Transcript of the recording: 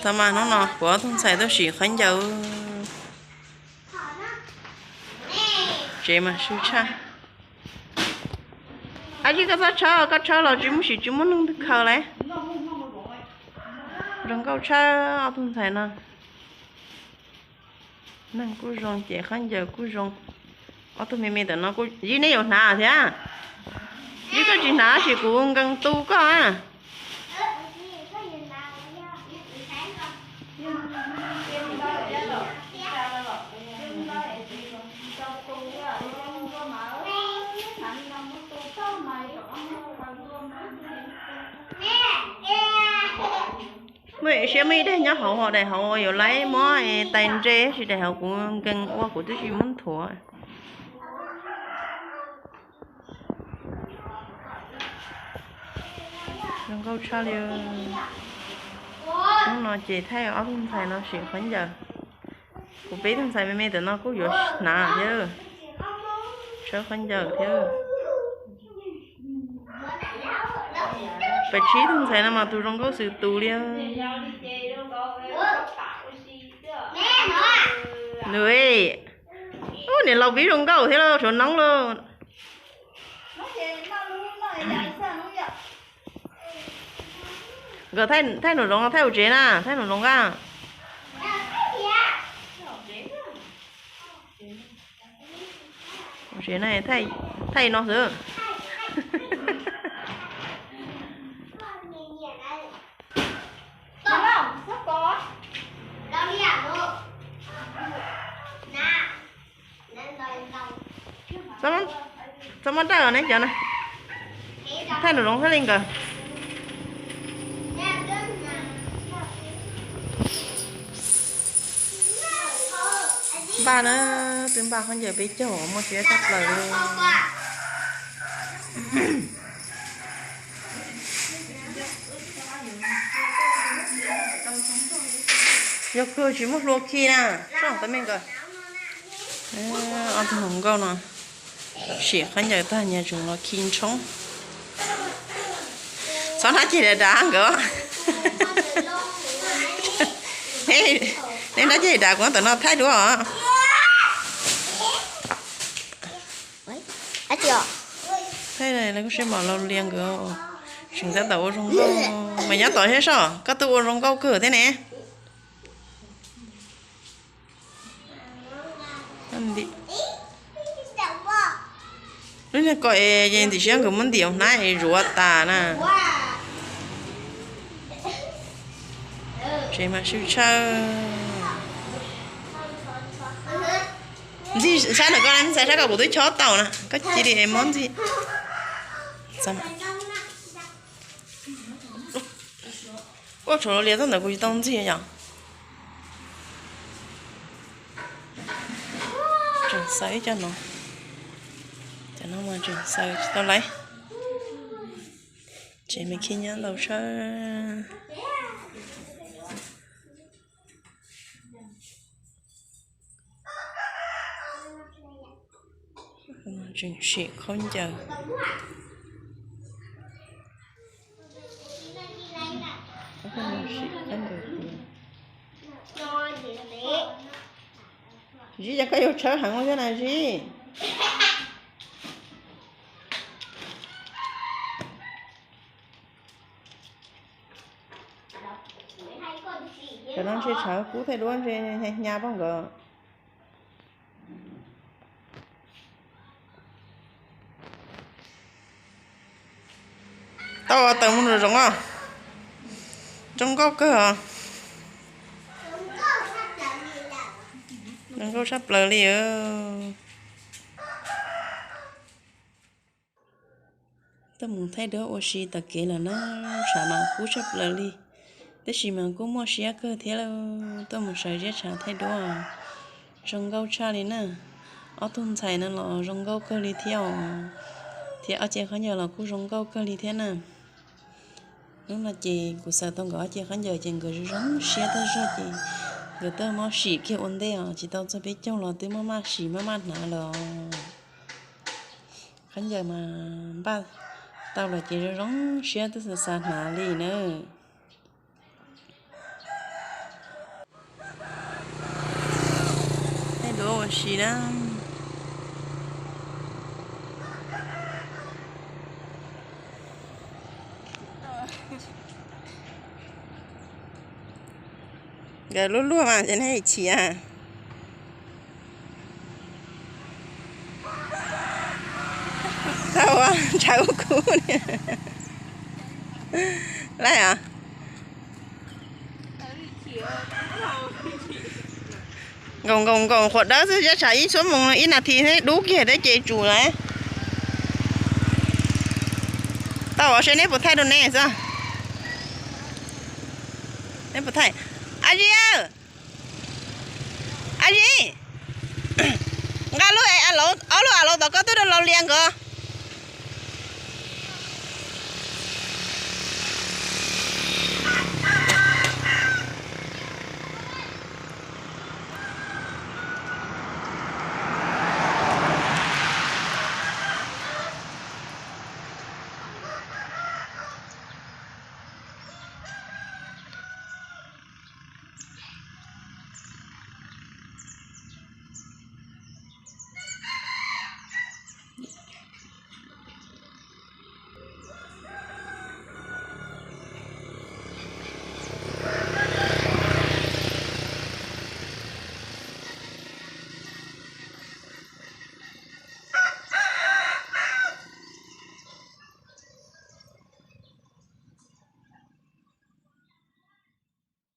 Tag mas hnub no kuv ob tug ntxhais tuaj sim khaub ncaws. Tsev mas swb tshaj. Ab, tsis, koj txhob tshawb, koj tshawb los tsis muaj sim, tsis muaj neeg twg khaws li. Zoo nkauj tshaj ob tug ntxhais no. Neeg kuj zoo ces khaub ncaws kuj zoo. Ob tug me me ntawm no kuj, Yij, neb yuav hnav thiab? Yij, koj tsis hnav tab sis kuv nkees tu koj. Muaj siab muaj ib daim nyob hauv, ho daim hauv yuav laib muab tais nres, tab sis daim hauv kuv nkees ua kuv twb tsis muab nthuav. Zoo nkauj tshaj li. Hnub no ces thaij ob tug ntxhais no sim khaub ncaws. Kuv peb tug ntxhais me me ntawm no kuj yuav hnav thiab, tshawb khaub ncaws thiab. Peb tsib tug ntxhais no mas tus zoo nkauj xwm tus li. Nws, ub, niam laus pib zoo nkauj thiab lauj, tshuav noob lauj. Nkawd thaij nraum zoov, thaij hauv tsev na, thaij nraum zoov nqa. Hauv tsev na, thaij no xwb. Txhob muab dawj ne cov na. Thaij nraum zoov thiaj li nkawd. Npaj na, twb npaj khaub ncaws peb caug, muaj siab tshaj plaws li. Yog kawg tsis muaj hlua khi na, soj tab me nkawd. Ob tug hluas nkauj no sim khaub ncaws tag nyias tseem los khi ntshoob. Txhob hnab ceg dav dav nkawd. Nej hnab ceg dav kuv ntawm no thaij duab os. Thaij lawv kuj sib mam laus lias nkawd. Tseem tab tom ua zoo nkauj mas nyob tod thiab soj, koj twb ua zoo nkauj kawg thiab ne. Lub niag ko es ntim siab nkawd muab ntim hnab es zuav tas na. Tsev mas swb tshaj. Ntxig saib ntawm koj, ntxig saib koj, kuv twb chob tau na, koj cia li es muab ntxig. Ua tshuav lias toj ntawd kuv tsis tau ntxig yom. Tseem xaws ib co no, cov no mas tseem xaws tsis tau laiv. Tsev me khib nyob ntau tshaj. Tseem sim khaub ncaws. Zib, cas koj yuav tshawb heev ua thiab na Zib? Cov no ntshe tshav kub thaij duab ntshe hnyav pob nkawd. Tau, tawm mus nraum zoov os. Zoo nkauj kawg os. Zoo nkauj tshaj plaws li. Tuaj mus thaij duab ua si tom kev lawm na, tshav mas kub tshaj plaws li. Tab sis mas kuj muaj siab kawg thiab lauj, tuaj mus sawv ziab tshav thaij duab. Zoo nkauj tshaj li na. Ob tug ntxhais no los zoo nkauj kawg li thiab os, thiab ob ce khaub ncaws los kuj zoo nkauj kawg li thiab na. Hnub no ces kuv xaws tau nkawd ob ce khaub ncaws ces nkawd zoo zoo siab tag zog ces nkawd tuaj maj sim kiag ua ntej os, tsis tau txog peb caug los twb maj maj sim maj maj hnav lawm. Khaub ncaws mas npaj tau lawm ces zoo zoo siab twb xav xav hnav li na. Na. Nkawd luaj luaj mas ces nej chim. Tau, ntshaw kuv li. Laij os. Nkoos nkoos nkoos qhuav dawb xwb, tshav ib xuab moos ib nas this dub kiag thiab ces tsum lawm. Tau, seb neb puas thaij rau neb xwb. Neb puas thaij? A Zis, A Zis, nqa lub, ob lub a laus tom koj tuaj rau Laus Lias nkawd.